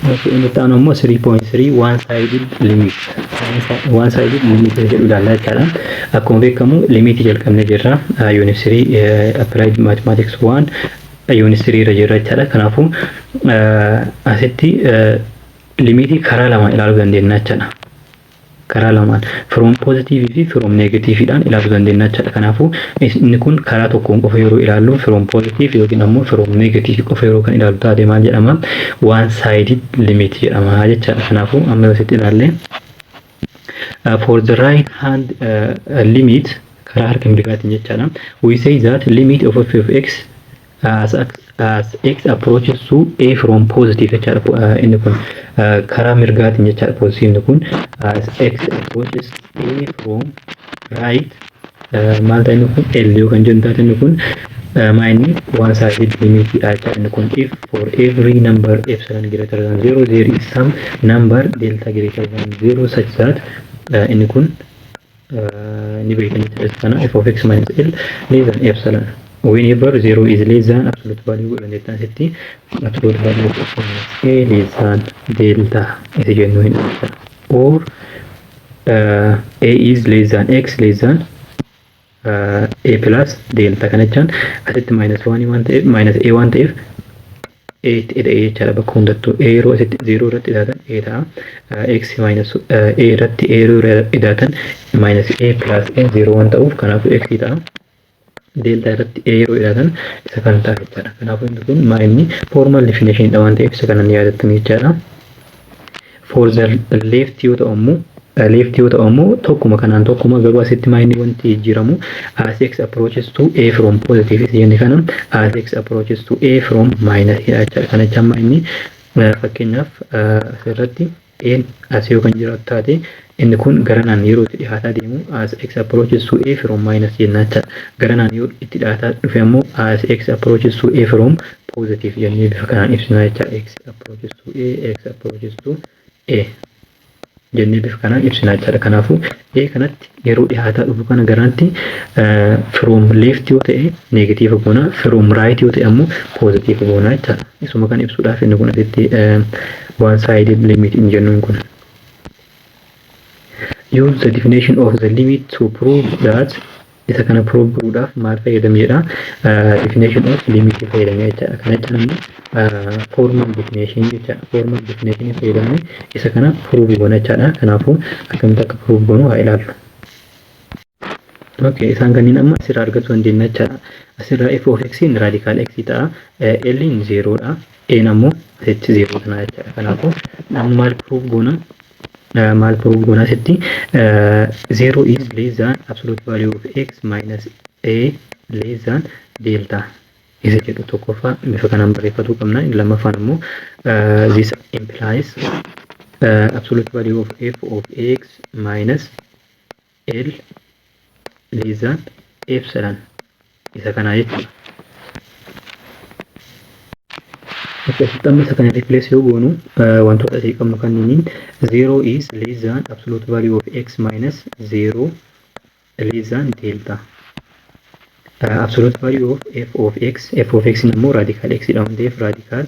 Inni itti aanu immoo 3.3 one sided limit. One sided limit jedhu ilaalla jechaadha. Akkuma beekamu limitii jalqabnee jirra. Unit 3, Applied Mathematics 1, unit 3 irra jirra jechaadha. Kanaafuu asitti limitii karaa lamaan ilaaluu dandeenya jechaadha. Karaa lamaan, from positive fi from negative dhaan ilaaluu dandeenya jechaadha. Kanaafuu inni kun karaa tokkoon qofa yeroo ilaallu, from positive yookiin ammoo from negative qofa yeroo kan ilaallu taate, maal jedhama? One sided limit jedhama jechaadha. Kanaafuu amma asitti ilaalle, for the right hand limit, karaa harka mirgaatiin jechaadha. We say that limit of f of x as x approaches to a from positive jechaadha. Inni kun karaa mirgaatiin jechaadha. Positive kun as x approaches a from right maal ta'e? Inni kun L yoo kan jennu taate, inni kun maa inni one sided limit dha jechaadha. Inni kun if for every number epsilon greater than 0, there is some number delta greater than 0 such that inni kun ni beekan jechaadha. Kana f of x minus L less than epsilon whenever 0 is less than absolute value godhan jettan, asitti absolute value of f minus a less than delta isa jennu hin jechaadha, or a is less than x less than a plus delta. Kana jechaan asitti minus 1 waan ta'eef, minus a waan ta'eef, a itti ida'ee jechaadha. Bakka hundattuu a yeroo asitti 0 irratti idaatan a ta'a. X minus a irratti a yeroo idaatan minus a plus a 0 waan ta'uuf, kanaafuu x ta'a. Delta irratti a yeroo idaatan isa kan ta'a jechaadha. Kanaafuu inni kun maa inni formal definition dha waan ta'eef, isa kana ni yaadattanii jechaadha. For the left yoo ta'u immoo, left yoo ta'u immoo, tokkuma kanaan tokkuma, garuu asitti maa inni wanti jijjiiramu as x approaches to a from positive isa jenne kana as x approaches to a from minus jechaadha. Kana jechaan maa inni fakkeenyaaf asirratti a as yoo kan jiraatu taate, inni kun garanaan yeroo itti dhiyaataa deemu as x approaches to a from minus jenna jechaadha. Garanaan yoo itti dhiyaataa dhufe ammoo as x approaches to a from positive jennee bifa kanaan ibsina jechaadha. X approaches to a, x approaches to a jennee bifa kanaan ibsina jechaadha. Kanaafuu a kanatti yeroo dhiyaataa dhufu kana garanatti from left yoo ta'e negative goona, from right yoo ta'e ammoo positive goona jechaadha. Isuma kan ibsuudhaaf inni kun asitti one sided limit hin jennuun kun. Use the definition of the limit to prove that, isa kana prove godhuudhaaf maal fayyadame jedha? Definition of limit fayyadame jechaadha. Kana jechaan immoo formal definition jechaadha. Formal definition fayyadamne isa kana prove goona jechaadha. Kanaafuu akkamitti akka prove goonu haa ilaallu. Okay, isaan kanneen amma asirraa argachuu dandeenya jechaadha. Asirraa f of x radical x ta'a. L in 0 dha. A ammoo asitti 0 ta'a jechaadha. Kanaafuu amma maal prove goona? Maal prove goona asitti? 0 is less than absolute value of x minus a less than delta isa jedhu tokkoffaa bifa kanaan barreeffatuu qabna. Inni lammaffaan ammoo this implies absolute value of f of x minus l less than epsilon isa kanaa jechuudha. Akkasitti amma isa kana replace yoo goonu, wantoota asii qabnu kanneen 0 is less than absolute value of x minus 0 less than delta. Absolute value of f of x, f of x ammoo radical x dha waan ta'eef, radical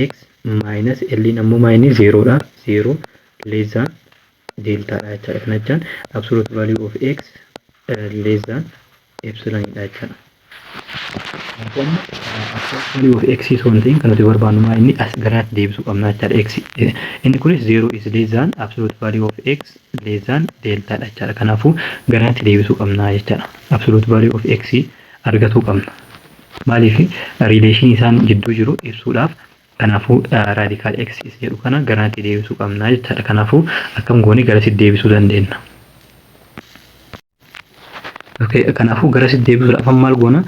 x minus l ammoo minus 0 dha, 0 less than delta dha jechaadha. Kana jechaan absolute value of x less than epsilon dha jechaadha. Kanaafuu amma absolute value of x osoo hin ta'in kan nuti barbaannu maa inni as garaatti deebisuu qabna jechaadha. X inni kunis 0 is less than absolute value of x less than delta dha jechaadha. Kanaafuu garaatti deebisuu qabna jechaadha. Absolute value of x argatuu qabna. Maaliif? Relation isaan jidduu jiru ibsuudhaaf. Kanaafuu radical x jedhu kana garaatti deebisuu qabna jechaadha. Kanaafuu akkam goone garasitti deebisuu dandeenya? Okay, kanaafuu garasitti deebisuudhaaf maal goona?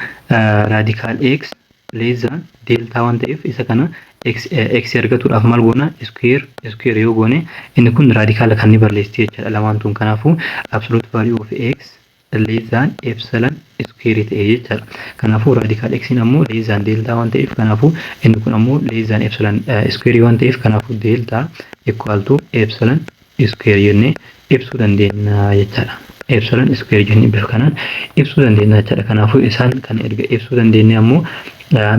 Radical x less than delta waan ta'eef, isa kana x argatuudhaaf maal goona? Square square yoo goone, inni kun radical kan ni balleessi jechaadha lamaan tun. Kanaafuu absolute value of x less than epsilon square ta'e jechaadha. Kanaafuu radical x ammoo less than delta waan ta'eef, kanaafuu inni kun ammoo less than epsilon square waan ta'eef, kanaafuu delta equal to epsilon square jennee ibsuu dandeenya jechaadha. Epsilon square jennee bifa kanaan ibsuu dandeenya jechaadha. Kanaafuu isaan kana erga ibsuu dandeenye ammoo,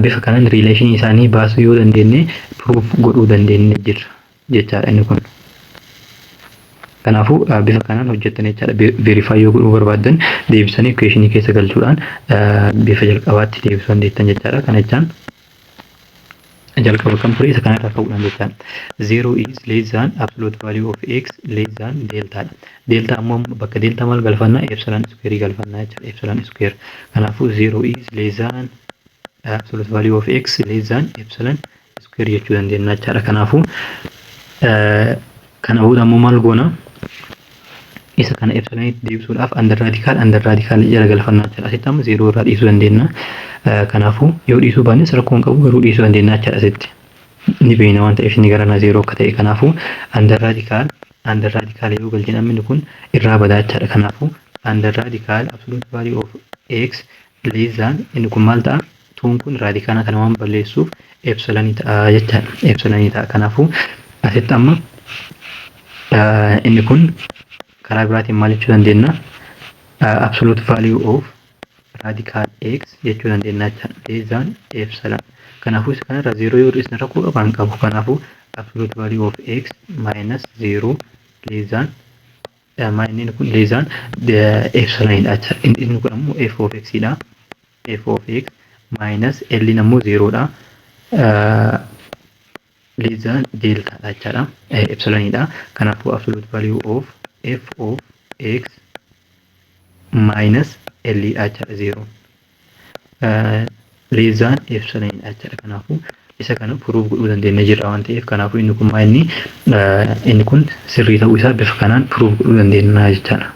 bifa kanaan relation isaanii baasuu yoo dandeenye, proof godhuu dandeenye jirra. jechaadha inni kun. Kanaafuu bifa kanaan hojjettan jechaadha. Verify yoo godhuu barbaaddan deebisanii equationii keessa galchuudhaan bifa jalqabaatti deebisuu dandeettan jechaadha. Kana jechaan jalqaba kan ture isa kanarraa ka'uudhaan jechaadha. Zero is less than absolute value of x less than delta dha. Delta ammoo bakka delta maal galfannaa? Epsilon square galfannaa jechaadha. Epsilon square. Kanaafuu zero is less than absolute value of x less than epsilon square jechuu dandeenya jechaadha. Kanaafuu kana booda ammoo maal goona? Isa kana epsilonitti deebisuudhaaf under radical jala galfannaa jechaadha. Asitti amma zeeroo irraa dhiisuu dandeenya. Kanaafuu yoo dhiisuu baannes rakkoo hin qabu, garuu dhiisuu dandeenya jechaadha asitti. Ni beekna waan ta'eef inni gara zeeroo akka ta'e. Kanaafuu under radical yoo galchine amma kun irraa badaa jechaadha. Kanaafuu under radical absolute value of x less than inni kun maal ta'a? Tuun kun radicala kana waan balleessuuf epsilonii ta'a jechaadha. Epsilonii ta'a. Kanaafuu asitti amma inni kun karaa biraatiin maal jechuu dandeenya? Absolute value of radical x jechuu dandeenya jechaadha. Less than epsilon. Kanaafuu isa kanarraa zeeroo yoo hir'isne rakkoo qaba? Hin qabu. Kanaafuu absolute value of x minus 0 less than inni kun less than epsilonidha jechaadha. Inni kun ammoo f of x dha. F of x minus L ammoo zeeroodha. Less than delta dha jechaadha. Epsilonidha. Kanaafuu absolute value of f of x minus L dha jechaadha zeeroo. Less than epsilonidha jechaadha. Kanaafuu isa kana proof godhuu dandeenya jirra waan ta'eef, kanaafuu inni kun maa inni kun sirrii ta'uu isaa bifa kanaan proof godhuu dandeenya jechaadha.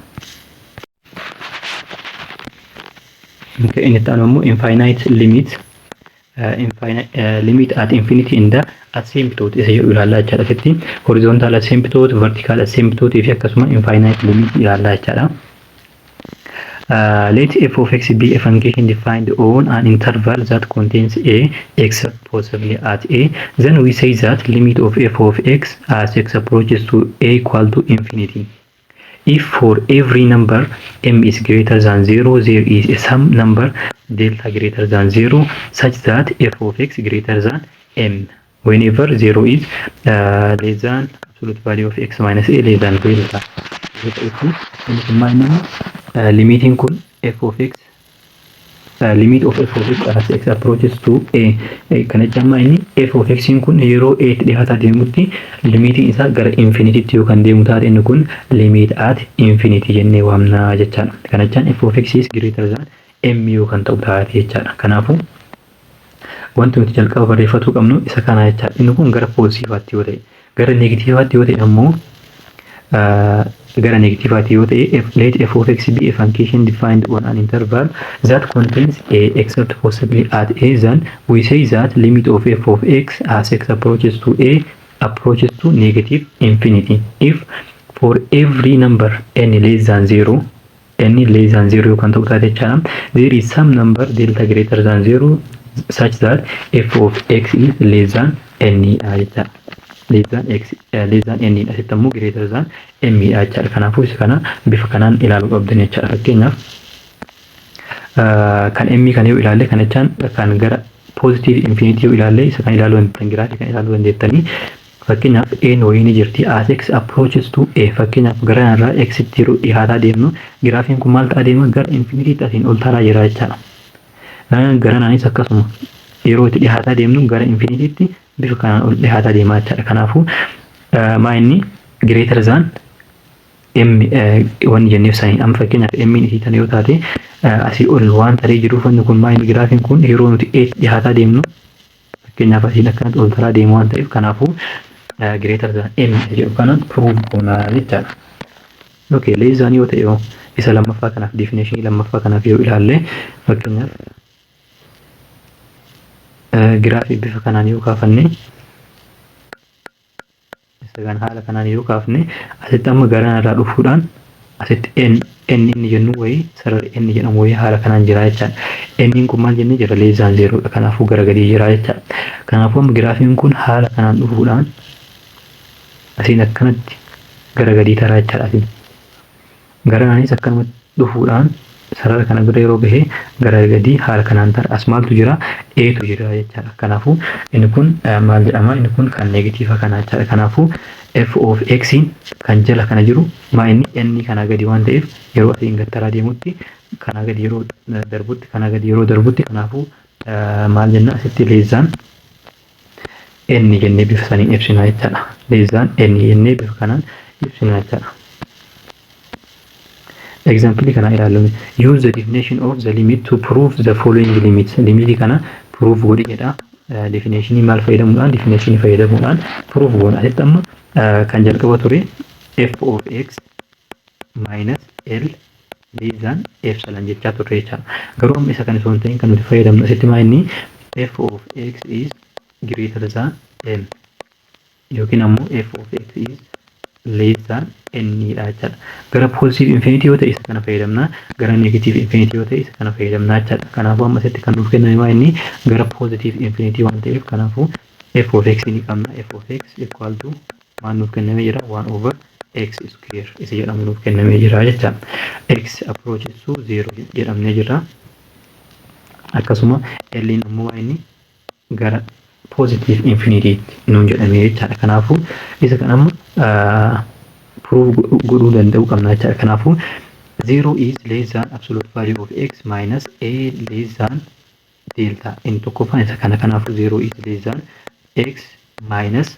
Inni itti aanu immoo infinite limit, limit at infinity and the asymptote isa jedhu ilaallaa jechaadha. Asitti horizontal asymptote, vertical asymptote fi akkasuma infinite limit ilaallaa jechaadha. Let f of x be a function defined on an interval that contains a except possibly at a. Then we say that limit of f of x as x approaches to a equal to infinity. If for every number m is greater than 0, there is a some number delta greater than 0 such that f of x greater than m whenever 0 is less than absolute value of x minus a less than delta. Inni kun maal inni limitiin kun f of x, limit of f of x as x approaches to a, kana jecha inni f of x kun yeroo a tti dhiyaataa deemutti limitiin isaa gara infinity tti yoo kan deemu taate, inni kun limit at infinity jennee waamna jechaadha. Kana jechaan f of x is greater than m yoo kan ta'u taate jechaadha. Kanaafuu wanti nuti jalqaba barreeffatuu qabnu isa kana jechaadha. Inni kun gara positiveaatti yoo ta'e, gara negativeaatti yoo ta'e ammoo, gara negativeaatti yoo ta'e, let f of x be a function defined on an interval that contains a except possibly at a. Then we say that limit of f of x as x approaches to a approaches to negative infinity. If for every number n less than 0, n less than 0 yookaan ta'u taate jechaadha, there is some number delta greater than 0 such that f of x is less than n dha jechaadha. Less than x, less than n dha. Asitti ammoo greater than m dha jechaadha. Kanaafuu isa kana bifa kanaan ilaaluu qabdan jechaadha. Fakkeenyaaf kan m kana yoo ilaalle, kan jechaan kan gara positive infinity yoo ilaalle, isa kan ilaaluu dandeettan, giraafii kan ilaaluu dandeettanii. Fakkeenyaaf a wayii ni jirti. As x approaches to a, fakkeenyaaf gara irraa x itti yeroo dhiyaataa deemnu, giraafiin kun maal ta'a deema? Gara infinity asiin ol taraa jira jechaadha. Gara naanis akkasuma yeroo itti dhiyaataa deemnu gara infinity bifa kanaan ol dhiyaataa deemaa jechaadha. Kanaafuu maa inni greater than m wanni jenneef saniin. Amma fakkeenyaaf m isii tana yoo taate, asii ol waan taree jiruuf, wanni kun maa inni giraafiin kun yeroo nuti a dhiyaataa deemnu, fakkeenyaaf asiin akkanatti ol taraa deemu waan ta'eef, kanaafuu greater than m jedhu kanaan proof goonaa jechaadha. Okay, less than yoo ta'e, yoo isa lammaffaa kanaaf, definition lammaffaa kanaaf yoo ilaalle, fakkeenyaaf giraafii bifa kanaan yoo kaafanne, isa kan haala kanaan yoo kaafne, asitti amma gara irraa dhufuudhaan asitti n n inni jennu wayii, sarara n jedhamu wayii haala kanaan jira jechaadha. N kun maal jennee jira? Less than zerodha. Kanaafuu gara gadii jira jechaadha. Kanaafuu amma giraafiin kun haala kanaan dhufuudhaan asiin akkanatti gara gadii taraa jechaadha asiin. Gara kanaanis akkanumatti dhufuudhaan Sarara kana bira yeroo gahe gara gadii haala kanaan tara. As maaltu jira? A'tu jira jechaadha. Kanaafuu inni kun maal jedhama? Inni kun kan negative kanaa jechaadha. Kanaafuu f of x kan jala kana jiru maa inni n kanaa gadi waan ta'eef, yeroo asiin gattaraa deemutti, kanaa gadi yeroo darbutti, kanaa gadi yeroo darbutti, kanaafuu maal jenna? Asitti less than n jennee bifa saniin ibsina jechaadha. Less than n jennee bifa kanaan ibsina jechaadha. Example kana ilaallu. Use the definition of the limit to prove the following limits. Limitii kana prove godhi jedha. Definitionii maal fayyadamuudhaan? Definitionii fayyadamuudhaan prove goona. Asitti amma kan jalqaba ture f of x minus l less than epsilon jechaa turre jechaadha. Garuu amma isa kana osoo hin ta'in kan nuti fayyadamnu asitti maa inni f of x is greater than m yookiin ammoo f of x is less than n dha jechaadha. Gara positive infinity yoo ta'e isa kana fayyadamna. Gara negative infinity yoo ta'e isa kana fayyadamna jechaadha. Kanaafuu amma asitti kan nuuf kenname maa inni gara positive infinity waan ta'eef, kanaafuu f of x ni qabna. F of x equal to maal nuuf kennamee jira? 1 over x square isa jedhamu nuuf kennamee jira jechaadha. X approaches to 0 jedhamnee jira. Akkasuma l ammoo inni gara positive infinity nuun jedhamee jechaadha. Kanaafuu isa kan amma prove godhuu danda'uu qabna jechaadha. Kanaafuu 0 is less than absolute value of x minus a less than delta. Inni tokkoffaan isa kana. Kanaafuu 0 is less than x minus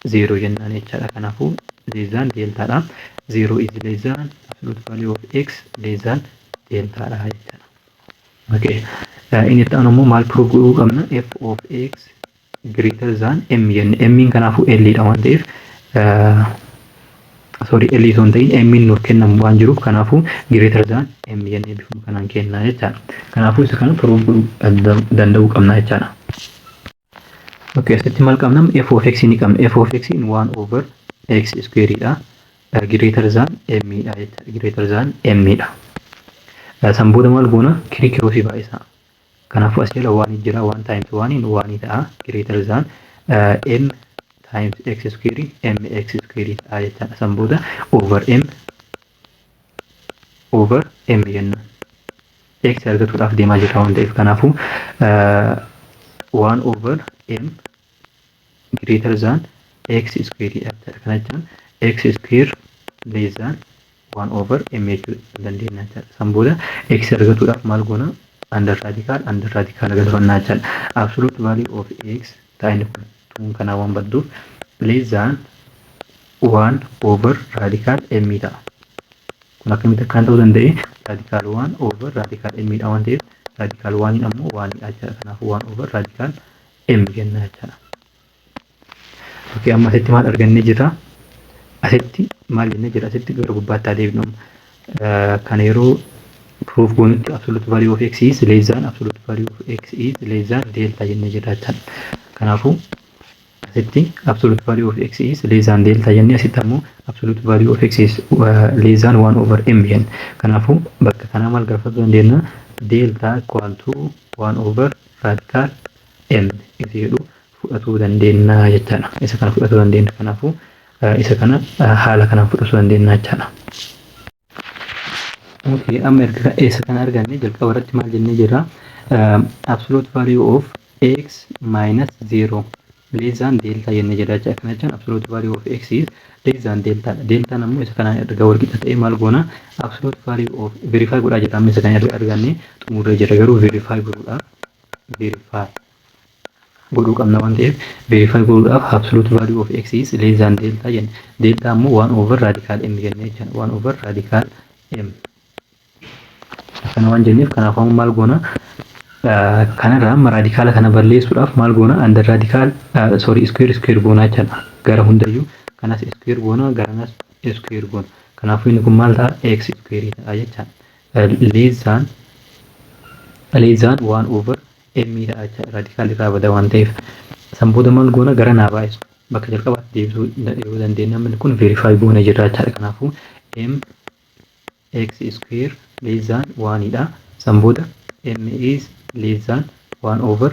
0 jennaan jechaadha. Kanaafuu less than delta dha. 0 is less than absolute value of x less than delta dha jechaadha. Okay. Inni itti aanu immoo maal prove godhuu qabna? F of x greater than m jenne. M kanaafuu l dha waan ta'eef, sorry, l osoo hin ta'in m nuuf kennamu waan jiruuf, kanaafuu greater than m jennee bifuma kanaan kennaa jechaadha. Kanaafuu isa kana prove godhuu danda'uu qabna jechaadha. Okay, asitti maal qabna? F of x ni qabna. F of x in 1 over x square dha. Greater than m dha jechaadha. Greater than m dha. San booda maal goona? Criss crossii baay'isaa. Kanaafuu as jala one jira. 1 times 1 in 1 ta'a. Greater than m times x square, m x square ta'a jechaadha. San booda over m over m jenna. X argatuudhaaf deemaa jirra waan ta'eef, kanaafuu 1 over m greater than x square dha. Kana jechaan x square less than 1 over m jechuu dandeenya jechaadha. San booda x argatuudhaaf maal goona? Under radical, under radical galfannaa jechaadha. Absolute value of x ta'a, inni kun tuun kanaa waan badduuf less than 1 over radical m ta'a. Kun akkamitti akkaan ta'uu danda'e? Radical 1 over radical m dha waan ta'eef, radical 1 ammoo 1 dha jechaadha. Kanaafuu 1 over radical m jenna jechaadha. Okay, amma asitti maal argannee jirra? Asitti maal jennee jira? Asitti gara gubbaatti adeemnu. Kana yeroo proof goonutti absolute value of x is less than absolute value of x is less than delta jennee jirra jechaadha. Kanaafuu asitti absolute value of x is less than delta jennee, asitti ammoo absolute value of x is less than 1 over m jenne. Kanaafuu bakka kanaa maal galfachuu dandeenya? Delta equal to 1 over radical m isa jedhu fudhatuu dandeenya jechaadha. Isa kana fudhatuu dandeenya. Kanaafuu isa kana haala kanaan fudhatuu dandeenya jechaadha. Okay, amma erga isa kana arganne, jalqaba irratti maal jennee jirra? Absolute value of x minus 0 less than delta jennee jirra jechuudha. Kana jechaan absolute value of x is less than delta dha. Deltaan ammoo isa kanaan erga wal qixa ta'e maal goona? Absolute value of verify godhaa jirra. Amma isa kana erga arganne xumurree jira, garuu verify godhuudhaaf, verify godhuu qabna waan ta'eef, verify godhuudhaaf absolute value of x is less than delta jenne. Delta ammoo 1 over radical m jennee jechuudha. 1 over radical m. Akkana waan jenneef, kanaaf ammoo maal goona? Kanarraa amma radicala kana balleessuudhaaf maal goona? Under radical, sorry, square square goonaa jechuudha. Gara hundayyuu kanas square goona, garanas square goona. Kanaafuu inni kun maal ta'a? X square ta'a jechaadha. Less than 1 over m ta'a jechaadha. Radical irraa bada waan ta'eef. San booda maal goona? Gara naa baay'isu. Bakka jalqabaatti deebisuu yeroo dandeenya, amma kun verify goona jirra jechaadha. Kanaafuu m x square less than 1 dha. San booda m is less than 1 over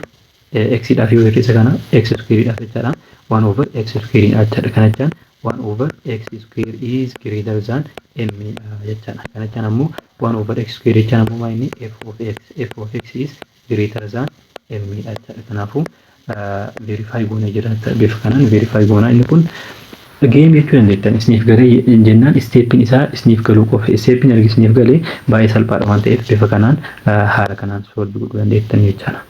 x dhaaf yoo hir'isa kana x square dhaaf jechaadha. 1 over x square dha jechaadha. Kana jechaan 1 over x square is greater than m dha jechaadha. Kana jechaan ammoo 1 over x square jechaan ammoo maal inni f of x, f of x is greater than m dha jechaadha. Kanaafuu verify goonee jira, bifa kanaan verify goonaa. Inni kun game jechuu dandeettan, isiniif galee jennaan steppiin isaa isiniif galuu qofa. Steppiin erga isiniif galee baay'ee salphaadha waan ta'eef bifa kanaan haala kanaan solve godhuu dandeettan jechaadha.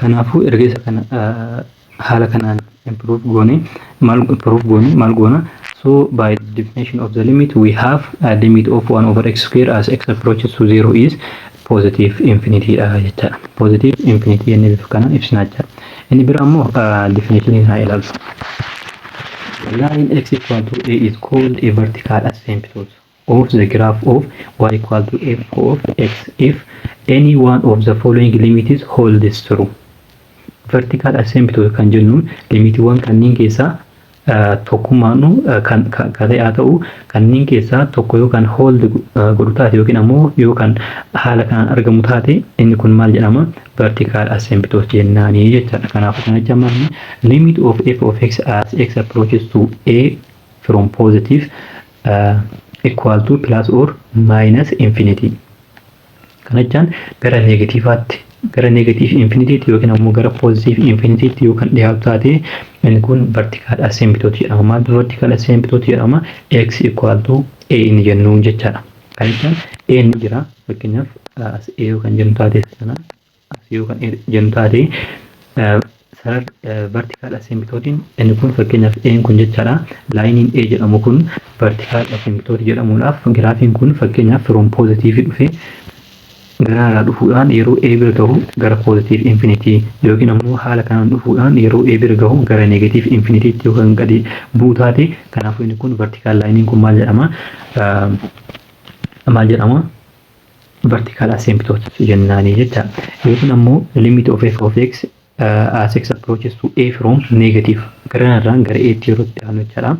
Kanaafuu erga isa kana haala kanaan improve goone, maal improve goone, maal goona? So by the definition of the limit, we have a limit of 1 over x square as x approaches to 0 is positive infinity dha jechaadha. Positive infinity jennee bifa kanaan ibsina jechaadha. Inni bira ammoo definition isaa ilaalu. Line x equal to a is called a vertical asymptote of the graph of y equal to f of x if any one of the following limits holds true. Vertical asymptote kan jennuun limitiiwwan kanneen keessaa tokkummaanu kan ta'e haa ta'u, kanneen keessaa tokko yoo kan hold godhu taate yookiin ammoo yoo kan haala kanaan argamu taate, inni kun maal jedhama? Vertical asymptote jennaanii jechaadha. Kanaafuu kana jecha maal? Limit of f of x as x approaches to a from positive equal to plus or minus infinity. Kana jechaan gara negatiivaatti, gara negative infinityitti yookiin ammoo gara positive infinityitti yoo kan dhiyaatu taate, inni kun vertical asymptote jedhama. Maaltu vertical asymptote jedhama? X equal to a inni jennuun jechaadha. Kan jechaan a inni jira, fakkeenyaaf as a yoo kan jennu taate, sana as yoo kan jennu taate, sarar vertical asymptotiin inni kun, fakkeenyaaf a kun jechaadha. Lineiin a jedhamu kun vertical asymptote jedhamuudhaaf giraafiin kun fakkeenyaaf from positive dhufe gara dhufuudhaan yeroo a bira gahu gara positive infinity, yookiin ammoo haala kanaan dhufuudhaan yeroo a bira gahu gara negative infinity yookaan gadi bu'u taate, kanaafuu inni kun vertical lineiin kun maal jedhama? Maal jedhama? Vertical asymptote jennaanii jecha. Yookiin ammoo limit of f of x as x approaches to a from negative, gara irraan gara a tti yeroo itti aanu jechaadha.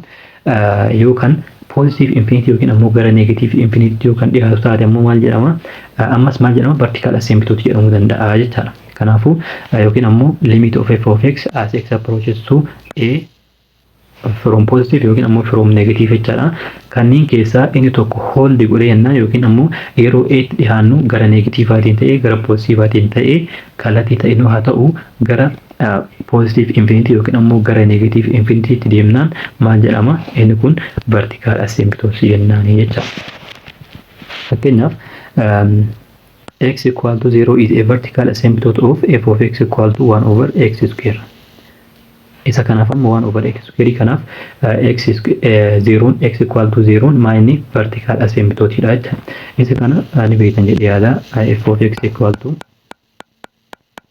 Yookaan positive infinity yookiin ammoo gara negative infinity yookaan dhiyaatu taate ammoo maal jedhama? Ammas maal jedhama? Vertical asymptote jedhamuu danda'a jechaadha. Kanaafuu yookiin ammoo limit of f of x as x approaches to a from positive yookiin ammoo from negative jechaadha. Kanneen keessaa inni tokko hold godhee jennaan, yookiin ammoo yeroo a tti dhiyaannu gara negatiivaatiin ta'ee, gara positiivaatiin ta'ee, kallattii ta'e haa ta'u, gara positive infinity yookiin ammoo gara negative infinity tti deemnaan maal jedhama? Inni kun vertical asymptote jennaanii jecha. Fakkeenyaaf x equal to 0 is a vertical asymptote of f of x equal to 1 over x square. Isa kanaaf amma 1 over x square kanaaf x 0, x equal to 0 maa inni vertical asymptote dha jecha. Isa kana ni beektan jedhee yaada. F of x equal to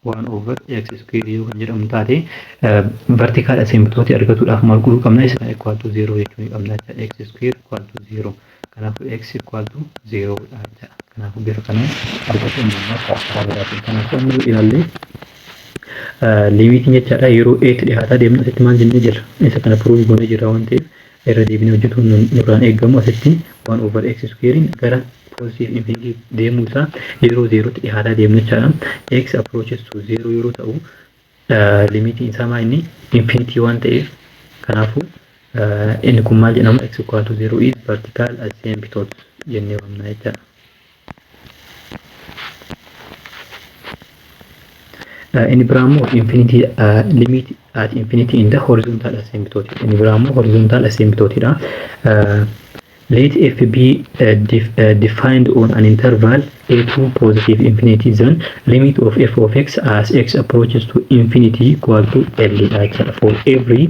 1 over x square yoo kan jedhamu taate, vertical asymptote argatuudhaaf maal godhuu qabna? Isa kana equal to 0 jechuu ni qabna jecha. X square equal to 0, kanaafuu x equal to 0 dha jecha. Kanaafuu bifa kanaan argachuu dandeenya karaa biraatiin. Kanaafuu amma ilaallee limitiin jechaadha yeroo a tti dhiyaataa deemnu asitti maal jennee jirra? Isa kana prove goonee jirra waan ta'eef irra deebinee hojjetuun nurraan eeggamu. Asitti 1 over x squarein gara positive infinity deemuu isaa yeroo zeerootti dhiyaataa deemnu jechaadha. X approaches to 0 yeroo ta'u limitiin isaa maa inni infinity waan ta'eef, kanaafuu inni kun maal jedhama? X equal to 0 is vertical asymptote jennee waamna jechaadha. Inni biraa immoo infinity, limit at infinity in the horizontal asymptote. Inni biraa immoo horizontal asymptote dha. Let f be defined on an interval a to positive infinity, then limit of f of x as x approaches to infinity equal to L dha jechaadha. For every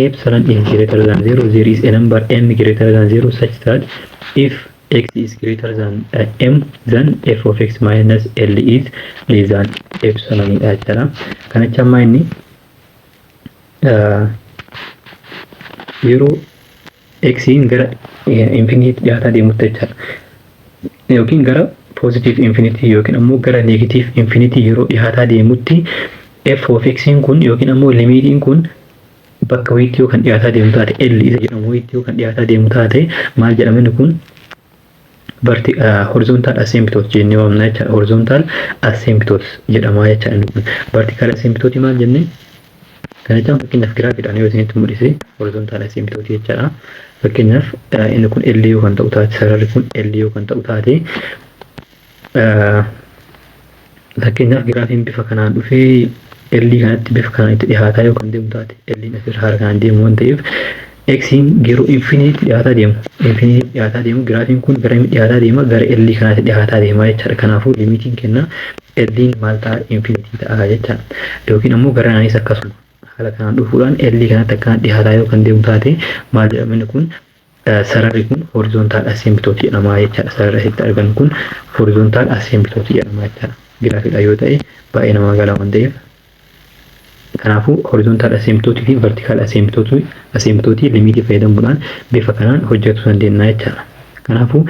epsilon is greater than 0, there is a number m greater than 0 such that if x is greater than m, then f of x minus L is less than epsilon dha jechaadha. Kana jecha ammaa inni yeroo x gara infinity dhiyaataa deemutti jechaadha. Yookiin gara positive infinity yookiin ammoo gara negative infinity yeroo dhiyaataa deemutti f of x kun yookiin ammoo limitiin kun bakka wayiitti yoo kan dhiyaataa deemu taate, L isa jedhamu wayiitti yoo kan dhiyaataa deemu taate, maal jedhama inni kun? Horizontal asymptote jennee waamna jechaadha. Horizontal asymptote jedhama jechaadha inni kun. Vertical asymptote maal jennee? Kana jechaan fakkeenyaaf giraafiidhaan yoo isinitti mul'ise horizontal asymptote jechaadha. Fakkeenyaaf inni kun L yoo kan ta'u taate, sararri kun L yoo kan ta'u taate, fakkeenyaaf giraafiin bifa kanaan dhufee L kanatti bifa kanaan itti dhihaataa yoo kan deemu taate, L asirra haala kanaan deemu waan ta'eef, X'n yeroo infinity dhiyaataa deemu, infinity dhiyaataa deemu, giraafiin kun gara dhiyaataa deema, gara L kanaatti dhiyaataa deema jechaadha. Kanaafuu limitiin kenna L maal ta'a? Infinity ta'a jechaadha. Yookiin ammoo gara naanis akkasuma haala kanaan dhufuudhaan L kanatti akkanaan dhiyaataa yoo kan deemu taate, maal jedhama inni kun? Sararri kun horizontal asymptote jedhama jechaadha. Sararri asitti argannu kun horizontal asymptote jedhama jechaadha. Giraafiidha yoo ta'e baay'ee nama gala waan ta'eef. Kanaafuu horizontal asymptote fi vertical asymptote limitii fayyadamuudhaan bifa kanaan hojjechuu dandeenya jechaadha. Kanaafuu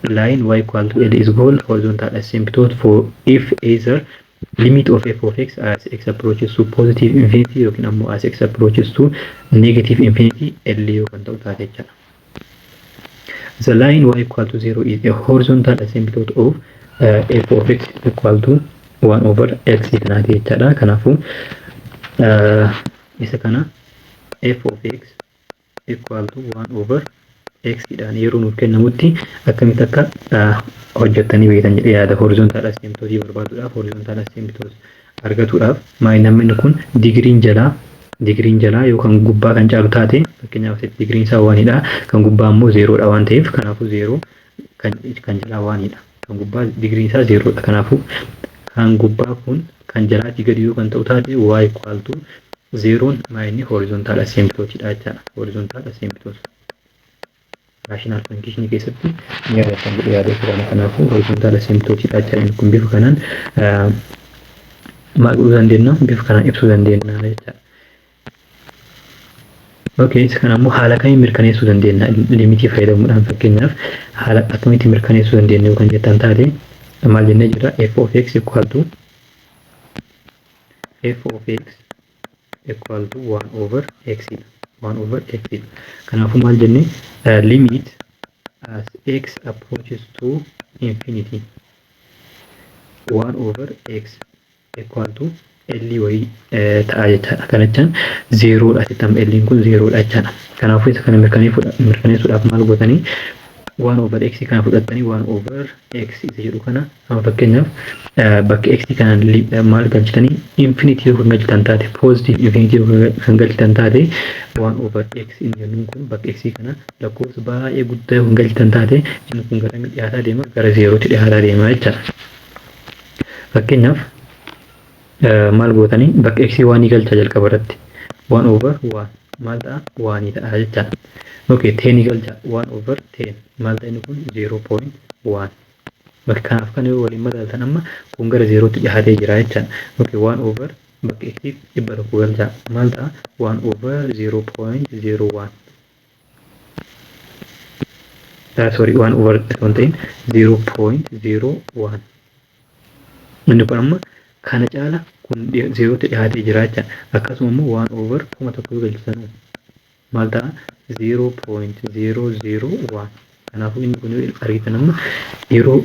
line y equal to L is called horizontal asymptote for if either limit of f of x as x approaches to positive infinity yookiin ammoo as x approaches to negative infinity L yoo kan ta'u taate jechaadha. The line y equal to 0 is a horizontal asymptote of f of x equal to 1 over x kanaati jechaadha. Kanaafuu isa kana f of x equal to 1 over x dhaan yeroo nuuf kennamutti akkamitti akka hojjettanii beektan jedhee yaada. Horizontal asymptote barbaaduudhaaf, horizontal asymptote argatuudhaaf, maal namni kun digiriin jalaa yookaan gubbaa kan caalu taate, fakkeenyaaf asitti digiriin isaa oneidha, kan gubbaa immoo zerodha waan ta'eef, kanaafuu zero kan jalaa oneidha, kan gubbaa digiriin isaa zerodha. Kanaafuu kan gubbaa kun kan jalaatii gadi yoo kan ta'u taate, y equal to zeroon maa inni horizontal asymptoteidha jechaadha. Horizontal asymptote rational function keessatti ni yaadatan jedhee yaadee turama. Kanaafuu horizontal asymptoteidha jechaadha. Inni kun bifa kanaan maal godhuu dandeenya? Bifa kanaan ibsuu dandeenya jechaadha. Okay, isa kana immoo haala kamiin mirkaneessuu dandeenya limitii fayyadamuudhaan? Fakkeenyaaf haala akkamitti mirkaneessuu dandeenya yoo kan jettan taate, maal jennee jira? F of x equal to, f of x equal to 1 over x dha. 1 over x dha. Kanaafuu maal jenne? Limit as x approaches to infinity 1 over x equal to L wayii ta'a jechaadha. Kana jechaan zerodha asitti amma L kun zerodha jechaadha. Kanaafuu isa kana mirkaneessuudhaaf maal gootanii? 1 over x kana fudhattanii, 1 over x isa jedhu kana amma fakkeenyaaf bakka x kana maal galchitanii? Infinity yoo kan galchitan taate, positive infinity yoo kan galchitan taate, 1 over x inni jennuun kun bakka x kana lakkoofsa baay'ee guddaa yoo kan galchitan taate, inni kun gara dhiyaataa deema? Gara zerotti dhiyaataa deema jechaadha. Fakkeenyaaf maal gootanii? Bakka x one galchaa jalqaba irratti. 1 over 1 maal ta'a? One ta'a jechaadha. Okay, 10 galcha. 1 over 10 maal ta'a inni kun? 0.1. Bakka kanaaf kan yoo waliin madaaltan amma kun gara zerotti dhiyaatee jira jechaadha. Okay, 1 over bakka x 100 galcha, maal ta'a? 1 over 0.01, sorry, 1 over osoo hin ta'in 0.01. Inni kun amma kana caala kun zerotti dhiyaatee jira jechaadha. Akkasuma immoo 1 over 1000 yoo galchitan maal ta'a? 0.001. Kanaafuu inni kun yoo argitan amma yeroo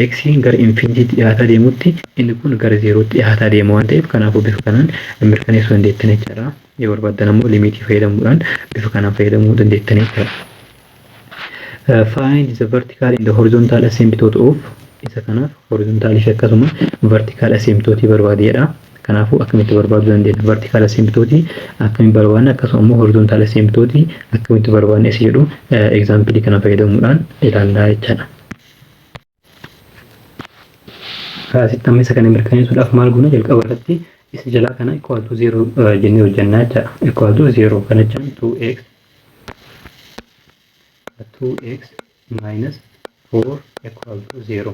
x gara infinityitti dhiyaataa deemutti inni kun gara zerotti dhiyaataa deema waan ta'eef, kanaafuu bifa kanaan mirkaneessuu dandeettan jechaadha. Yoo barbaaddan ammoo limitii fayyadamuudhaan bifa kanaan fayyadamuu dandeettan jechaadha. Find the vertical and the horizontal asymptote of isa kanaaf horizontalii fi akkasuma vertical asymptote barbaadeedha. Kanaafuu akkamitti barbaaduu dandeenya? Vertical asymptote akkamitti barbaadna? Akkasuma immoo horizontal asymptote akkamitti barbaadna isa jedhu example kana fayyadamuudhaan ilaallaa jechaadha. Asitti amma isa kana mirkaneessuudhaaf maal goona? Jalqaba irratti isa jalaa kana equal to 0 jennee hojjannaa jechaadha. Equal to 0 kana jechaan 2x 2x minus 4 equal to 0.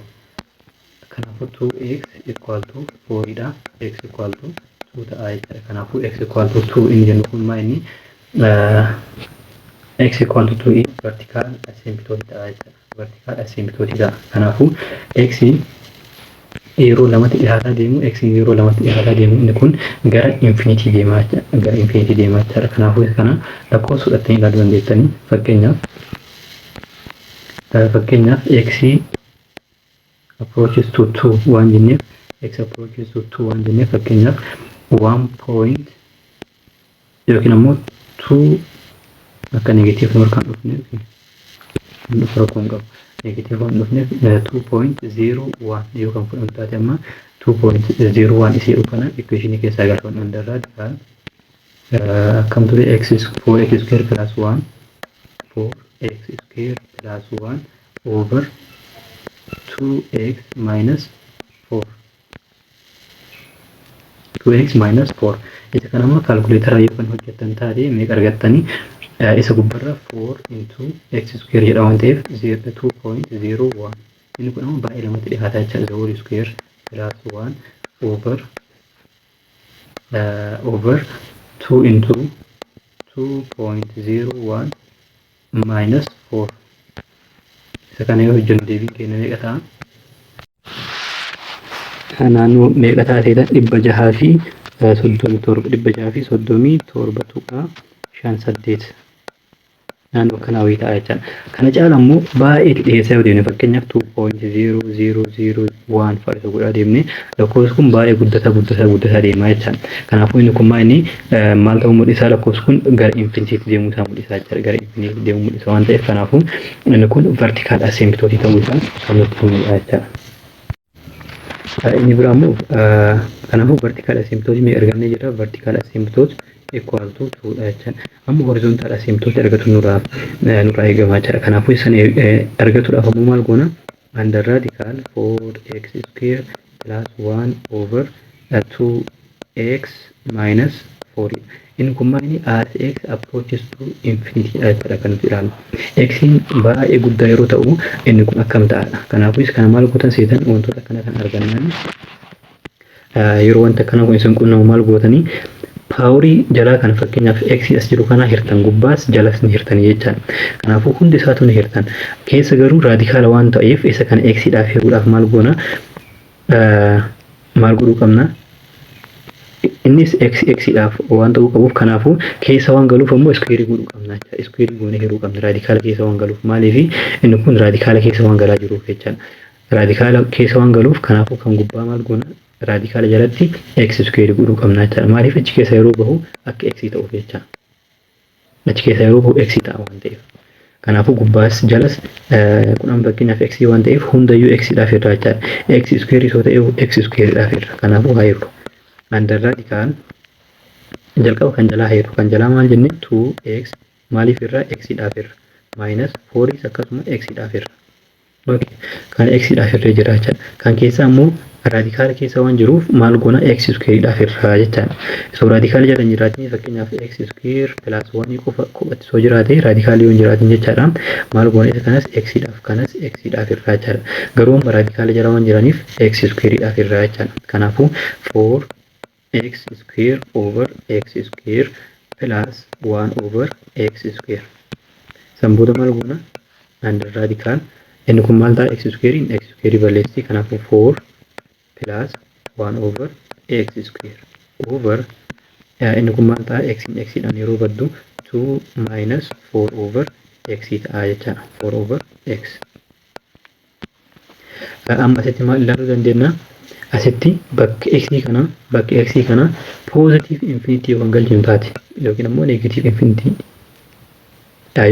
Kanaafuu 2x equal to 4 dha. X equal to 2 ta'a jechaadha. Kanaafuu x equal to 2 inni jennu kun maa inni? X equal to 2 vertical asymptote ta'a jechaadha. Vertical asymptote ta'a. Kanaafuu x yeroo lamatti dhiyaataa deemu, x yeroo lamatti dhiyaataa deemu, inni kun gara infinity deemaa gara infinity deemaa jechaadha. Kanaafuu isa kana lakkoofsa fudhattanii ilaaluu dandeettanii. Fakkeenyaaf x approaches to 2 waan jenneef, x approaches to 2 waan jenneef, fakkeenyaaf 1. Yookiin ammoo 2 akka negative nu harkaan dhufne dhufu rakkoo hin qabu. Negative waan dhufneef 2.01 yoo kan fudhannu taate, amma 2.01 isii jedhu kana equationii keessaa galfannu. Under radical akkam ture? X 4x square plus 1, 4x square plus 1 over 2x minus 4, 2x minus 4. Isa kana amma calculator yoo kan hojjettan taate meeqa argattanii? Isa gubbarra 4 into x square jedha waan ta'eef 2.01. Inni kun ammoo baay'ee lamatti dhiyaata jecha. The whole square plus 1 over 2 into 2.01 minus 4. Isa kana yoo hojjennu deebiin keenya meeqa ta'a? Naannoo meeqa taateedha? 637, 637.58 naannoo akkanaa wayii ta'a jechaadha. Kana caala immoo baay'ee dhiyeessaa yoo deemne, fakkeenyaaf 2.0001 fa'a isa godhaa deemne, lakkoofsi kun baay'ee guddataa guddataa guddataa deemaa jechaadha. Kanaafuu inni kun maal, inni maal ta'uu mul'isa? Lakkoofsi kun gara infinityitti deemuu isaa mul'isa jechaadha. Gara infinityitti deemuu mul'isa waan ta'eef, kanaafuu inni kun vertical asymptote ta'uu isaa kan nutti himudha jechaadha. Inni biraa immoo, kanaafuu vertical asymptote mee argannee jira. Vertical asymptote equal to 2 dha jechaadha. Amma horizontal asymptote argatu nurraa eegamaa jechaadha. Kanaafuu isan argatuudhaaf ammoo maal goona? Under radical 4x square plus 1 over 2x minus 4. Inni kun maal? Inni as x approaches to infinity dha jechaadha kan nuti ilaallu. X'n baay'ee guddaa yeroo ta'u inni kun akkam ta'adha. Kanaafuu kana maal gootan seetan? Wantoota akkana kan argannaan, yeroo wanta akkana kun isin qunnamu maal gootanii? Powerii jalaa kana, fakkeenyaaf x as jiru kana hirtan, gubbaas jalas ni hirtanii jechaadha. Kanaafuu hundi isaatu ni hirtan. Keessa garuu radicala waan ta'eef isa kana x dhaaf hiruudhaaf maal goona? Maal godhuu qabna? Innis x x dhaaf waan ta'uu qabuuf, kanaafuu keessa waan galuuf ammoo squareii godhuu qabna jechaadha. Squareii goonee hiruu qabna radicala keessa waan galuuf. Maaliif? Inni kun radicala keessa waan galaa jiruuf jechaadha. Radicala keessa waan galuuf, kanaafuu kan gubbaa maal goona? Radicala jalatti x squareii godhuu qabna jechaadha. Maaliif? Achi keessa yeroo bahu akka x ta'uuf jecha. Achi keessa yeroo bahu x ta'a waan ta'eef. Kanaafuu gubbaas jalas kun fakkeenyaaf x waan ta'eef hundayyuu x dhaaf irraa jechaadha. X squareii yoo ta'e x squareii dhaaf irra. Kanaafuu haa hirru. Under radical jalqaba kan jalaa heeru. Kan jalaa maal jenne? 2x maaliif irraa? X dhaaf irra. Minus 4 akkasuma x dhaaf irra. Okay. Kan x dhaaf irra jira jechaadha. Kan keessaa immoo radicala keessa waan jiruuf maal goona? X square dhaaf irra jechaadha. So radicala jala hin jiraatin, fakkeenyaaf x square plus 1 qofa kophatti soo jiraate, radicalii yoo hin jiraatin jechaadha. Maal goona? Isa kanas x dhaaf, kanas x dhaaf irra jechaadha. Garuu amma radicala jala waan jiraniif x square dhaaf irra jechaadha. Kanaafuu 4 x square over x square plus 1 over x square. San booda maal goona? Under radical inni kun maal ta'a? X square x square balleessi. Kanaafuu 4 plus 1 over x square over inni kun maal ta'a? X x dhaan yeroo baddu 2 minus 4 over x ta'a jechaadha. 4 over x. Amma asitti maal ilaaluu dandeenya? Asitti bakki x kana positive infinity yoo kan galchinu taate yookiin ammoo negative infinity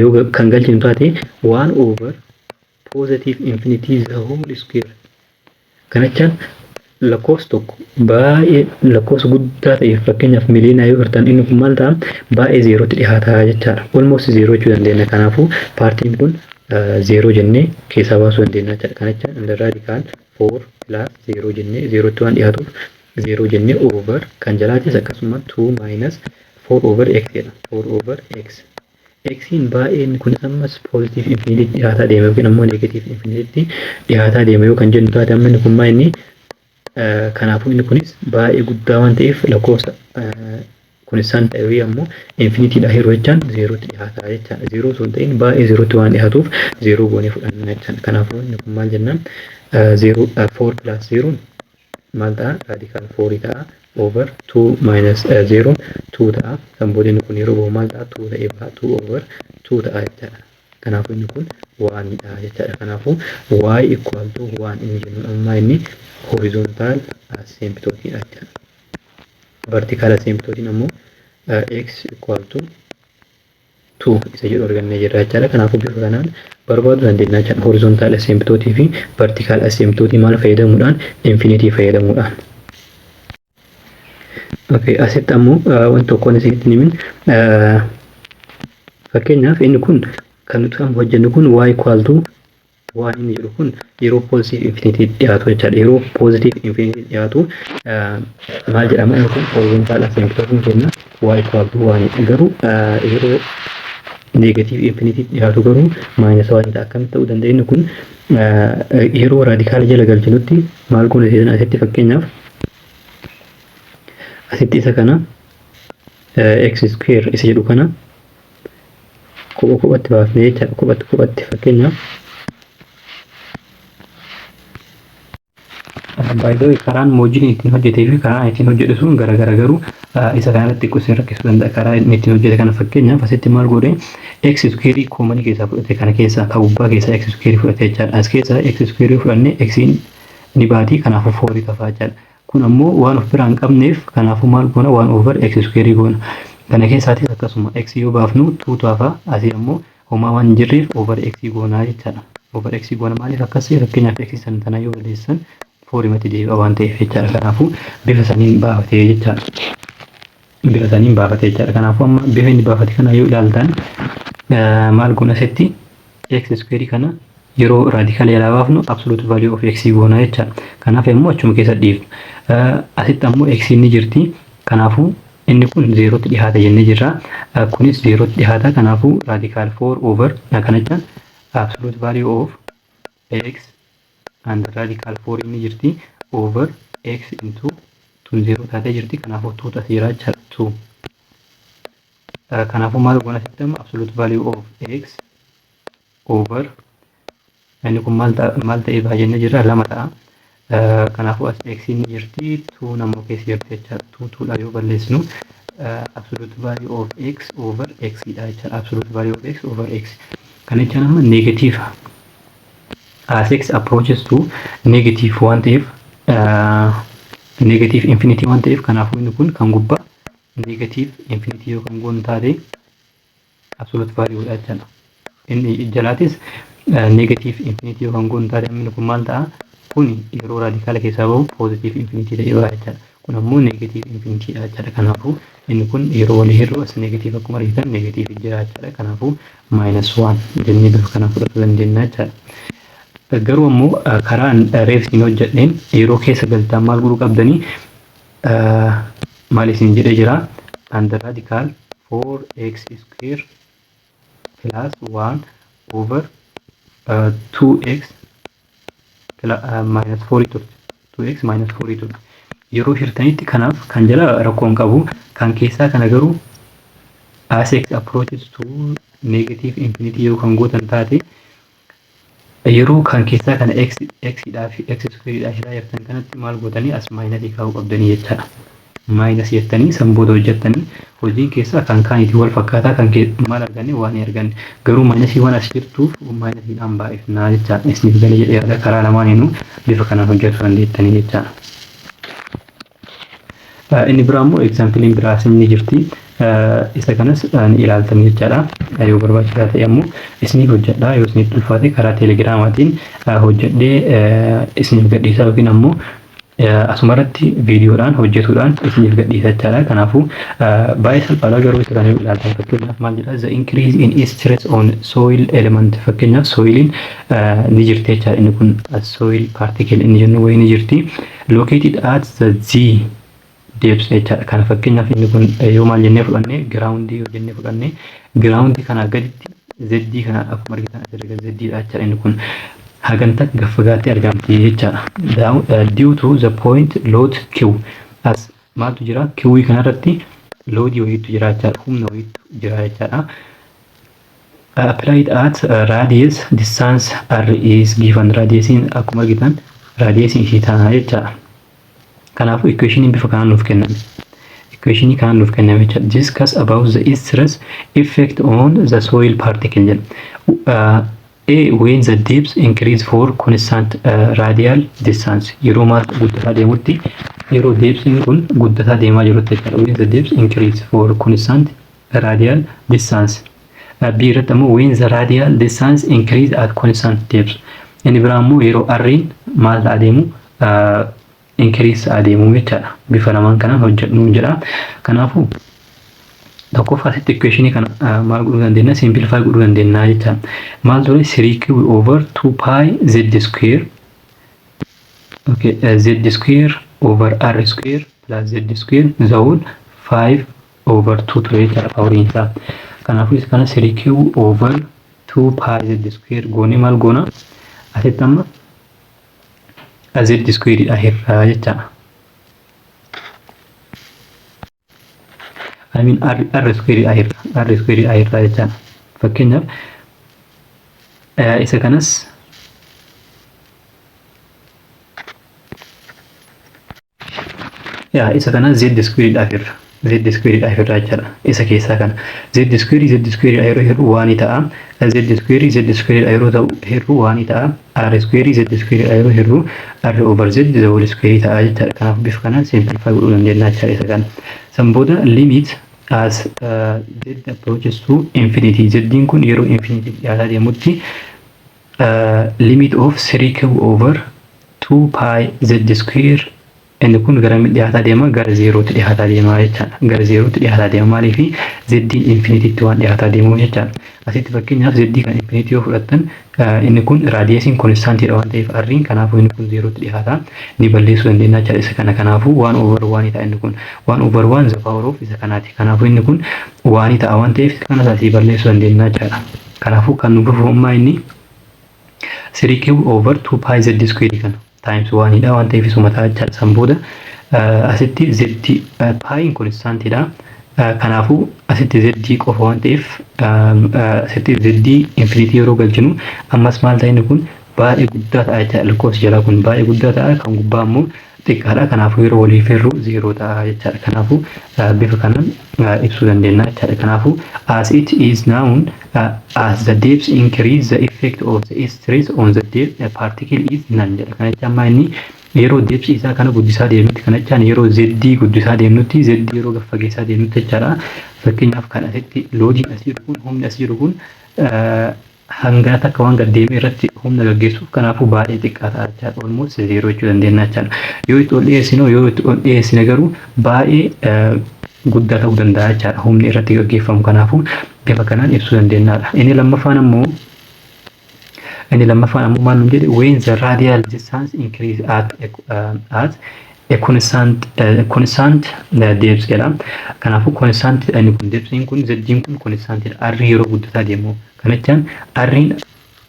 yoo kan galchinu taate, 1 over positive infinity the whole square. Kanachaan lakkoofsa tokko baay'ee lakkoofsa guddaa ta'eef, fakkeenyaaf miliyoonaa yoo hirtan, inni kun maal ta'a? Baay'ee zeerootti dhiyaataa jechaadha. Almost zeeroo jechuu dandeenya. Kanaafuu partiin kun zeeroo jennee keessaa baasuu dandeenya jechaadha. Kanachaan under radical 4 plus zeeroo jennee zeerootti waan dhiyaatuuf zeeroo jennee over kan jalaatis akkasuma 2 minus 4 over x jedha. 4 over x. X'n baay'een kunis ammas positive infinity dhiyaataa deema yookiin ammoo negative infinity dhiyaataa deema yoo kan jennu taate, amma inni kun maa inni, kanaafuu inni kunis baay'ee guddaa waan ta'eef, lakkoofsa kunis isaan ta'e ammoo infinitydha yeroo jechaan zeerootti dhiyaataa jechaadha. Zeeroo osoo hin ta'in baay'ee zeerootti waan dhiyaatuuf zeeroo goonee fudhanna jechaadha. Kanaafuu inni kun maal jennaan? Zeeroo 4 plus zeeroon maal ta'a? Radical 4 ta'a. Over 2 minus 0 2 ta'a. Kan booda inni kun yeroo bahu maal ta'a? 2 ta'ee baha. 2 over 2 ta'a jechaadha. Kanaafuu inni kun onedha jechaadha. Kanaafuu y equal to 1 inni jennuun ammaa inni horizontal asymptote jechaadha. Vertical asymptote ammoo x equal to 2 isa jedhu argannee jirra jechaadha. Kanaafuu bifa kanaan barbaaduu dandeenya jechaadha. Horizontal asymptote fi vertical asymptote maal fayyadamuudhaan? Infinity fayyadamuudhaan. Okay, asitti ammoo wanti tokkoon isinitti himin, fakkeenyaaf inni kun kan nuti amma hojjennu kun y equal to waan inni jedhu kun yeroo positive infinity dhiyaatu jechaadha. Yeroo positive infinity dhiyaatu maal jedhama? Inni kun horizontal asymptote kenna, y equal to one. Garuu yeroo negative infinity dhiyaatu garuu minus one ta'a. Akkamitti ta'uu danda'a inni kun? Yeroo radical jala galchinutti maal goona seetan? Asitti fakkeenyaaf asitti isa kana x square isa jedhu kana kopha kophatti baafnee jechaadha. Kophatti kophatti fakkeenyaaf, baay'ee karaan moojiin ittiin hojjetee fi karaan ittiin hojjedhu sun garagara, garuu isa kanarratti xiqqoo isin rakkisuu danda'a. Karaa inni ittiin hojjete kana fakkeenyaaf asitti maal godhe? X square common keessaa fudhate, kana keessaa kan gubbaa keessaa x square fudhate jechaadha. As keessaa x square fudhannee x ni baati, kanaafuu four tafaa jechaadha. Kun ammoo waan of biraa hin qabneef, kanaafuu maal goona? One over x square goona. Kana keessaatis akkasuma x yoo baafnu two tafa, asii ammoo homaa waan hin jirreef over x goonaa jechaadha. Over x goona. Maaliif akkas? Fakkeenyaaf x san tana yoo balleessan fourmatti deebi'a waan ta'eef jechaadha. Kanaafuu bifa saniin baafatee jechaadha. Bifa saniin baafatee jechaadha. Kanaafuu amma bifa inni baafate kana yoo ilaaltan maal goona? Asitti x square kana yeroo radical jalaa baafnu absolute value of x goona jechaadha. Kanaaf immoo achuma keessa dhiifna. Asitti ammoo x ni jirti. Kanaafuu inni kun zeerootti dhihaata jennee jirra. Kunis zeerootti dhihaata. Kanaafuu radical 4 over kana jechaan absolute value of x and radical 4 inni jirti over x into tun zeeroo taatee jirti. Kanaafuu two as jira jechaadha. 2. Kanaafuu maal goona asitti amma? Absolute value of x over inni kun maal ta'ee baha jennee jirra? Lama ta'a. Kanaafuu as x inni jirti, two ammoo keessa jirti jechaadha. Two twodha yoo balleessinu absolute value of x over x dha jechaadha. Absolute value of x over x. Kana jechaan amma negative as x approaches to negative waan ta'eef, negative infinity waan ta'eef, kanaafuu inni kun kan gubbaa negative infinity yoo kan goonu taate absolute value dha jechaadha. Inni jalaatis negative infinity yoo kan goonu taate inni kun maal ta'a? Kun yeroo radical keessaa bahu positive infinity ta'ee baha jechaadha. Kun ammoo negative infinity dha jechaadha. Kanaafuu inni kun yeroo walii hir'u as negative akkuma argitan negative jira jechaadha. Kanaafuu minus one jennee bifa kanaan fudhachuu dandeenya jechaadha. Garuu ammoo karaan reef isin hojjedheen yeroo keessa galtaan maal godhuu qabdanii? Maal isin jedhee jira? Under radical 4x square plus 1 over 2x minus 4 turte, 2x minus 4 turte. Yeroo hirtanitti kanaaf kan jala rakkoo hin qabu, kan keessaa kana garuu as x approaches to negative infinity yoo kan gootan taate, yeroo kan keessaa kana x x dhaa fi x square dhaa hiraa jirtan kanatti maal gootanii? As minus kaa'uu qabdanii jechaadha. Minus jettanii san booda hojjettanii hojiin keessaa kan kaanitii wal fakkaataa kan maal arganne? Waan hin arganne, garuu minus waan as jirtuuf minusiidhaan baay'ifnaa jechaadha. Isiniif galee jedhee yaada. Karaa lamaaniinuu bifa kanaan hojjechuu dandeettanii jechaadha. Inni biraa immoo exampleiin biraas ni jirti. Isa kanas ni ilaaltan jechaadha. Yoo barbaachisaa ta'e ammoo isiniif hojjedha. Yoo isinitti ulfaate karaa teelegiraamaatiin hojjedhee isiniif gadhiisa yookiin ammoo asumarratti viidiyoodhaan hojjetuudhaan isiniif gadhiisa jechaadha. Kanaafuu baay'ee salphaadha, garuu isa kana yoo ilaaltan fakkeenyaaf maal jedha? The increase in stress on soil element. Fakkeenyaaf soiliin ni jirti jechaadha. Inni kun soil particle inni jennu wayii ni jirti. Located at the Z depth jechaadha. Kana fakkeenyaaf inni kun yoo maal jennee fudhanne, ground yoo jennee fudhanne, ground kanaa gaditti Z kana akkuma argitan asirra Z dha jechaadha. Inni kun haganta gaffagaatti argamti jechaadha. Due to the point load Q, as maaltu jira? Q kanarratti load wayiitu jira jechaadha. Humna wayiitu jira jechaadha. Applied at radius distance R is given. Radiusiin akkuma argitan radiusiin ishii taana jechaadha. Kanaafuu equationiin bifa kanaan nuuf kenname. Equationii kanaan nuuf kenname jechaadha. Discuss about the stress effect on the soil particle jedha. A, when the depth increase for constant radial distance, yeroo maal guddataa deemutti? Yeroo depthiin kun guddataa deemaa jirutti jechuudha. When the depth increase for constant radial distance. B irratti ammoo when the radial distance increase at constant depth. Inni biraa ammoo yeroo r'n maal ta'aa deemu? Increase ta'aa deemu jechaadha. Bifa lamaan kanaan hojjedhu jedha. Kanaafuu tokkoffaa asitti equationii kana maal godhuu dandeenya? Simplify godhuu dandeenya jecha. Maal ture? 3 q over 2 pi z square, okay, z square over r square plus z square the whole 5 over 2 ture jechaadha poweriin isaa. Kanaafuu isa kana 3q over 2 pi z square goonee maal goona? Asitti amma z square dha hirraa jechaadha. I mean r, r square dha hirra, r square dha hirraa jechaadha. Fakkeenyaaf isa kanas, yaa, isa kana z square dhaaf hirra, z square dhaaf hirra jechaadha. Isa keessaa kana z square z square dha yeroo hirru one ta'a. Z square z square dha yeroo ta'u hirru one ta'a. R square z square dha yeroo hirru r over z the whole square ta'a jechaadha. Kanaaf bifa kanaan simplify godhuu dandeenya jechaadha isa kana. San booda limit as z approaches to infinity, z'n kun yeroo infinity dhiyaataa deemutti, limit of 3q over 2 pi z square, inni kun gara dhiyaataa deema? Gara zeerootti dhiyaataa deema jechaadha. Gara zeerootti dhiyaataa deema. Maaliif? Z'n infinitytti waan dhiyaataa deemuuf jechaadha. Asitti fakkeenyaaf z kan infinity yoo fudhattan, inni kun radiusiin constantiidha waan ta'eef r'n, kanaafuu inni kun zeerootti dhiyaata, ni balleessuu dandeenya jechaadha isa kana. Kanaafuu one over one ta'a. Inni kun one over one the power of isa kanaati. Kanaafuu inni kun one ta'a waan ta'eef isa kana asii balleessuu dandeenya jechaadha. Kanaafuu kan nu dhufu ammaa inni 3q over 2 pi z square kana times 1 dha waan ta'eef isuma ta'a jechaadha. San booda asitti z piin constantiidha. Kanaafuu asitti z qofa waan ta'eef, asitti z infinity yeroo galchinu ammas maal ta'e? Inni kun baay'ee guddaa ta'a jechaadha. Lakkoofsi jalaa kun baay'ee guddaa ta'a, kan gubbaa immoo xiqqaadha. Kanaafuu yeroo waliif hirru zeeroo ta'a jechaadha. Kanaafuu bifa kanaan ibsuu dandeenya jechaadha. Kanaafuu as it is known, as the depth increase, the effect of the stress on the depth particle is none jedha. Kana jechaan maa inni yeroo depth isaa kana guddisaa deemnutti, kana jechaan yeroo z guddisaa deemnutti, z yeroo gad fageessaa deemnutti jechaadha. Fakkeenyaaf kan asitti loadiin as jiru kun, humni as jiru kun hangana takka waan gad deemee irratti humna gaggeessuuf, kanaafuu baay'ee xiqqaa ta'a jechaadha. Almost zeeroo jechuu dandeenya jechaadha. Yoo itti ol dhiyeessinu, yoo itti ol dhiyeessine garuu baay'ee guddaa ta'uu danda'a jechaadha humni irratti gaggeeffamu. Kanaafuu bifa kanaan ibsuu dandeenyaadha. Inni lammaffaan ammoo maal nuun jedhe? When the radial distance increase at a constant depth jedha. Kanaafuu constant inni kun, depthiin kun, z'n kun constant dha. R yeroo guddataa deemu, kana jechaan r'n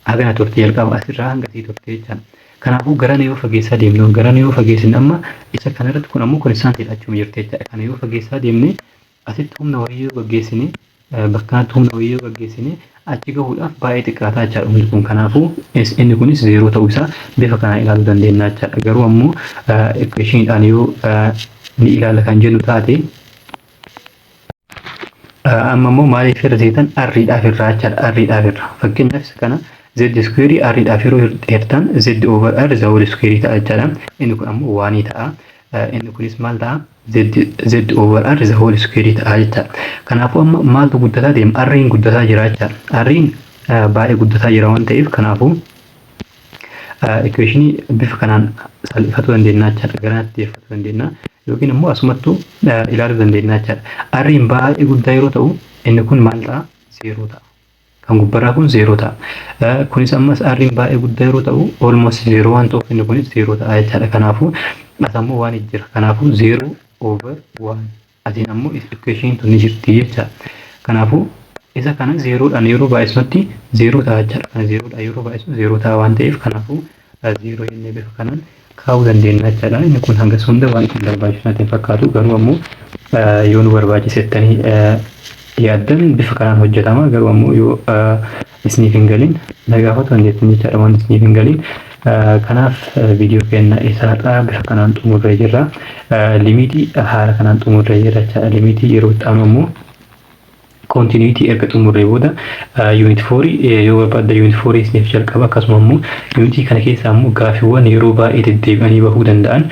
hagana turte jalqaba, asirraa hanga asii turte jechaadha. Kanaafuu garana yoo fageessaa deemnu, garana yoo fageessine, amma isa kanarratti kun ammoo constant dha, achuma jirti jechaadha. Kana yoo fageessaa deemne, asitti humna wayii yoo gaggeessine, bakka kanatti humna wayii yoo gaggeessine, achi gahuudhaaf baay'ee xiqqaataa jechaadha humni kun. Kanaafuu inni kunis zeeroo ta'uu isaa bifa kanaan ilaaluu dandeenya jechaadha. Garuu ammoo equationiidhaan yoo ni ilaala kan jennu taate, amma immoo maaliif irra seetan? R'dhaaf irraa jechaadha. R'dhaaf irra, fakkeenyaaf isa kana z square r'dhaaf yeroo hirtan z over r the whole square ta'a jechaadha. Inni kun ammoo one ta'a. Inni kunis maal ta'a? Z over r the whole square ta'a jechaadha. Kanaafuu amma maaltu guddataa deema? R'n guddataa jira jechaadha. R'n baay'ee guddataa jira waan ta'eef, kanaafuu equationii bifa kanaan salphifachuu dandeenya jechaadha. Garanatti dhiyeeffachuu dandeenya yookiin immoo asumattuu ilaaluu dandeenya jechaadha. R'n baay'ee guddaa yeroo ta'u inni kun maal ta'a? Zeeroo ta'a. Kan gubbarraa kun zeeroo ta'a. Kunis ammas R'n baay'ee guddaa yeroo ta'u almost zeeroo waan ta'uuf inni kunis zeeroo ta'a jechaadha. Kanaafuu as ammoo one jira. Kanaafuu zero over one. Asiin ammoo equation tun ni jirti jechaadha. Kanaafuu isa kana zeeroodhaan yeroo baay'isnutti zeeroo ta'a jechaadha. Kana zeeroodhaan yeroo baay'isnu zeeroo ta'a waan ta'eef, kanaafuu zeeroo jennee bifa kanaan kaa'uu dandeenya jechaadha. Inni kun hanga hunda waan isin barbaachisu natti hin fakkaatu. Garuu ammoo yoo nu barbaachisettanii yaaddan bifa kanaan hojjetama. Garuu ammoo yoo isiniif hin galin na gaafatu dandeettan jechaadha waan isiniif hin galin. Kanaaf viidiyoo keenya isa har'aa bifa kanaan xumurree jirra. Limitii haala kanaan xumurree jirra jechaadha. Limitii yeroo itti aanu ammoo Continuity erga xumurree booda unit 4 yoo barbaadda unit 4 isiniif jalqaba. Akkasuma immoo unitii kana keessa immoo gaafiiwwan yeroo baay'ee deddeebi'anii bahuu danda'an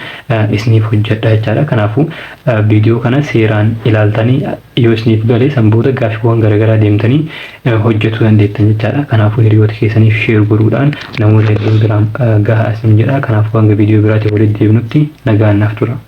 isiniif hojjedha jechaadha. Kanaafuu viidiyoo kana seeraan ilaaltanii yoo isiniif gale, san booda gaafiiwwan garaagaraa deemtanii hojjetuu dandeettan jechaadha. Kanaafuu hiriyoota keessaniif share godhuudhaan namoota hedduu biraan gahaa isin jedha. Kanaafuu hanga viidiyoo biraatiin walitti deebinutti nagaan naaf tura.